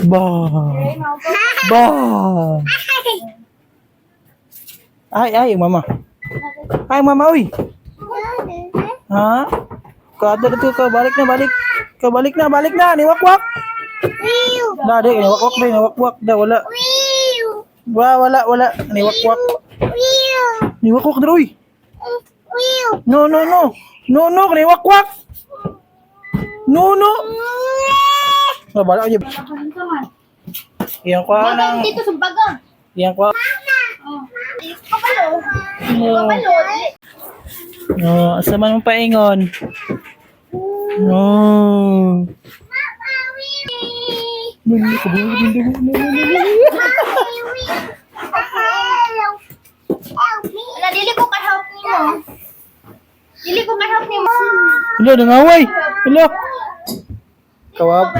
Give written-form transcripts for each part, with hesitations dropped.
Ba. Ba. Ay, ay, mama. Ay, mama, uy. Ha? Kada dito ka, balik na, balik. Ka, balik na, balik na. Ni wakwak. Da, di, ni wakwak, di, ni wakwak. Da, wala. Wa, wala, wala. Ni wakwak. Ni wakwak, dra, uy. No, no, no. No, no, ni wakwak. No, no. Ah, bala ka. Iyang kuha ng Dito sumbaga. Iyang kuha. Oh. Kabalo. No. Kabalo. No, asa man mo paingon? No. Wala, dili ko ka-help nimo. Dili ko ka-help nimo. Hello, nangaway. Hello. Kawab.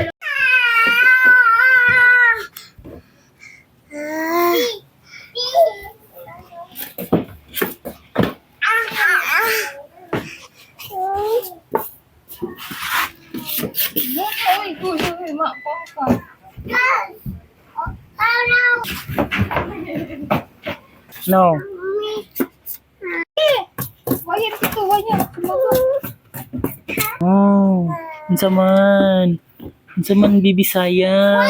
Uy, uy, uy, ma, ka. No. Wire dito, wire. Kumaga. Oh, unsa man? Unsa man bibisaya?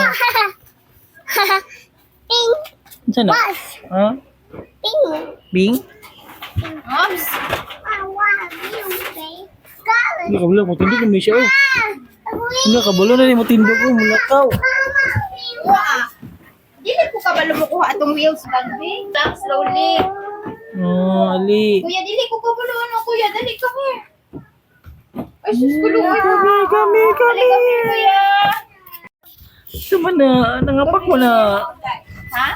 Unsa na? Ha? Bing? Ops. Wala ka wala, motindog na siya oh. Wala ka balo na ni motindog oh, mulakaw. Wa. Dili ko kabalo mo kuha atong wheels bag, be. Lang slowly. Oh, ali. Kuya, dili ko kabalo ano, kuya, dali ka here. Ay, sus, kulo. Kami, kami, Dali kami. ka here, kuya. Unsa man na, nangapak mo na. Ha?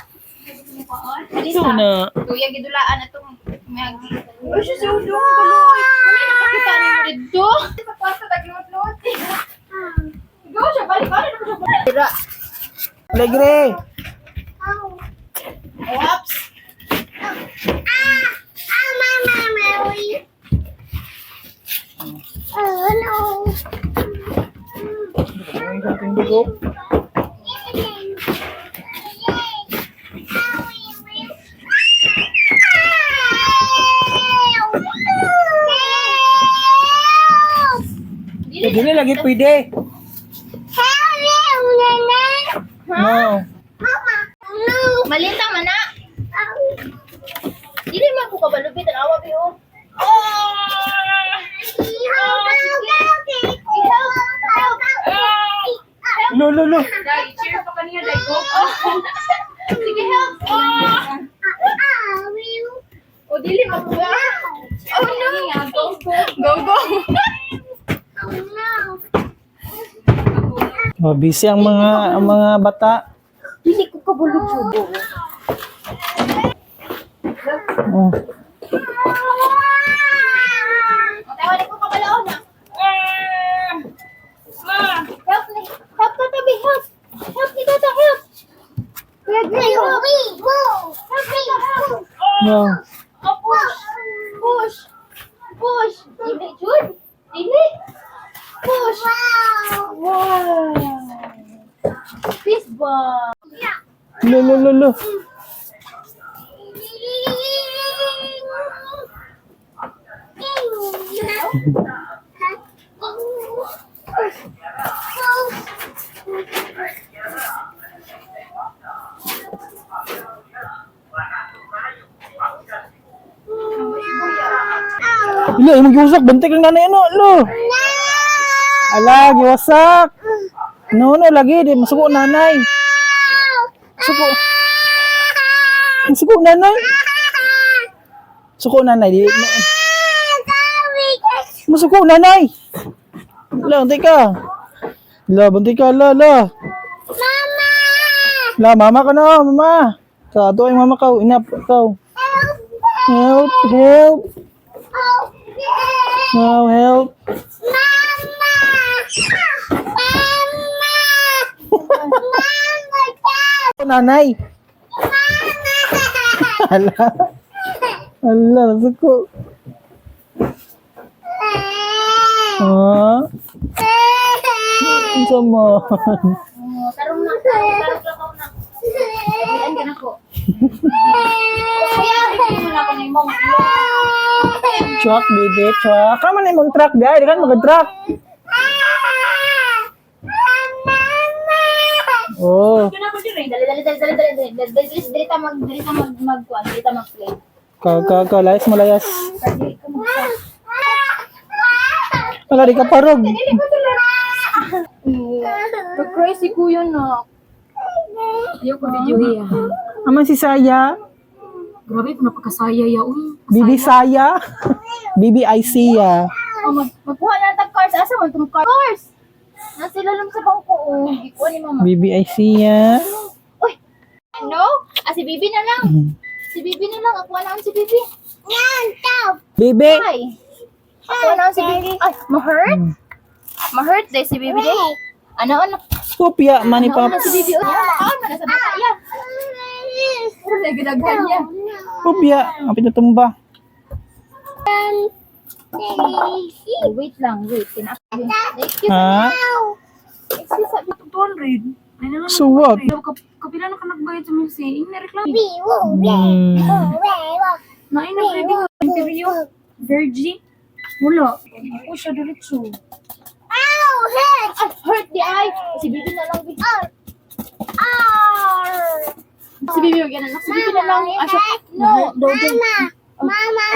Unsa man na? Kuya, gidulaan atong mayagi. Ay, sus, ulo, kulo. Wala na pakita ni mo dito. Sa kwarto, tagluot-luot. Go siya, balik, balik na siya. Balik. Alegre. Ops. Motindog oh. Dili lagi pwede. No. Malintang man na. Dili man ko kabalubit ang awa biho. Oh! Lo, lo, lo. Dai, cheer pa kaniya dai go. Sige, help. Oh! O dili man ko. Oh no. Go go. Go go. Oh, busy ang mga bata. Dili ko kabalog jud. Oh. Tawa ko kabalaon na. Help ni. Help tata be help. Help ni tata help. Kuya Gray, help. Help tata help. No. Oh, push. Push. Push. Dili, Jud. Dili. Push. Wow. Peace bomb. Lo, lo, lo, lo. Lo, imong giwasak bantay kang nanay ano, lo. Ala, giwasak. No, no, lagi di masuko nanay. Suko. Suko nanay. Suko nanay di. Masuko nanay. La, bantay ka. La, bantay ka, la, la. La, mama ka na, mama. Sa ato ay mama ka, inap ka. Help, help. No, help. Nanay. Ala. Ala, nasuko. Ah. Unsa man? Oh, tarong Tarong na. Tarong, tarong lang na. Sabihan ka na ko. Kaya, bigyan mo na ako ng imong. Truck, baby, truck. Kama na imong truck, di ay, di ka mag-truck. Oh, Dali, dali, dali, dali, dali, dali, dali, dali, dali ta mag, dali ta mag, mag, kuan, dali ta mag play. ka ka ka layas mo layas. Dali ka mag. Wala di ka parog. Dili ko tuloy. Pag-cry si kuya na. Ayaw ko video iya. Aman si Saya, Grabe, napakasaya ya. Uy. Bibi Saya. Bibi Isia. Oh, magkuha na tag cars. Asa man tong cars? Cars! Nasa ilalim sa bangko, oh. Ikuha ni mama. Bibi Isia. Uy! Ano? Ah, si Bibi na lang. Si Bibi na lang. Ako na si Bibi. Bibi. Ay! Ako na si Bibi. Ay, ma-hurt? Ma-hurt day si Bibi day. Ano, ano? Kopya, mani Ano na paps. si Bibi? Uy, ano na sa bata yan? Puro na ginaghan niya. Kopya, ang pinatumba. Oh, wait lang, wait. Thank you. Ha? Excuse me. 200. Ay na lang. So what? Kapila na ka nagbayad sa music. Ing nareklamo. Naay na pwede interior. Virgin. Wala. Ako siya diretso. Ay, hurt the eye. Si Bibi na lang. Bibi. Si Bibi, wag yan anak. Si Bibi na lang. Ah, siya. No. Mama,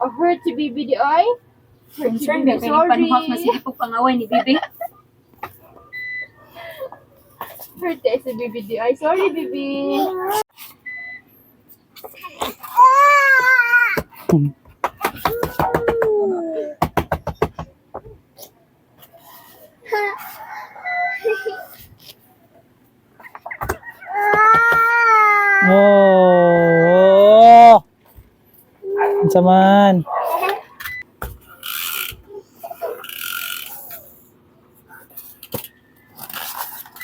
oh, hurt si Bibi the eye. Hurt si Concern ba Bibi. kay Sorry. panuhak na sige po pangaway ni Bibi. Hurt the si Bibi the eye. Sorry, Bibi. Oh. Unsa man?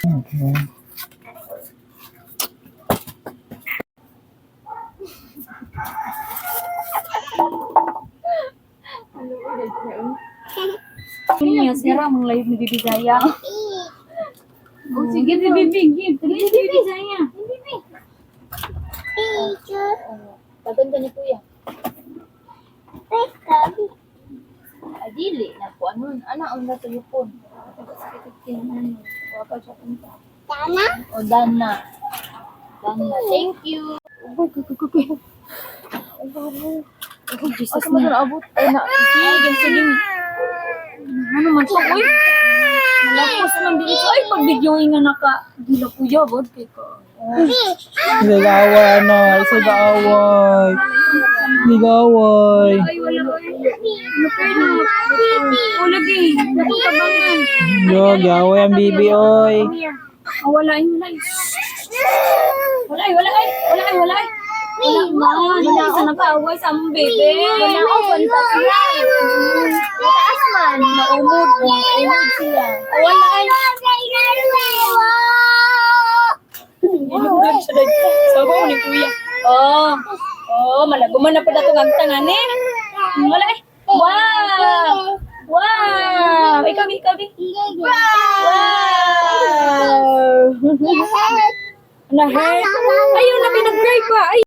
Okay. Niya sira mang live ni Bibi Zaya. Oh, sige, Give Bibi, give. Dali Bibi Zaya. Bibi. Paganda ni Kuya. Ay, dili. Naku, ano, ano ang nasa yupon? O, Dana. Dana. Thank you. Oh, Jesus Asa man na. abot? Ay, na. Sige, sige. Ano man siya, uy. Malapos man diretso. Ay, pag video nga naka. Gila kuya, bod kay ka. Nag-away ano, isa gaaway. Nag-away. Ay, wala, uy. Ano kayo na? Oh, lagi. Nakong tabangan. Yo, gaaway ang bibi oy. Ah, wala, ay, wala. Ay. Wala, ay, wala, ay. Wala, ay, wala, ay. Wala man. Wala sa nakaaway sa among bebe. Wala ko, pantas na. Mataas man. Naumod. Naumod siya. Wala, ay. Ilong siya dahil. Sabi ko ni kuya. Oh. Oh, malago man na pala itong agtangan eh. Wala eh. Wow! Wow! Ikaw, ikaw, ikaw. Wow! Na-hurt? Ayun, na pinag-cry pa. Ay,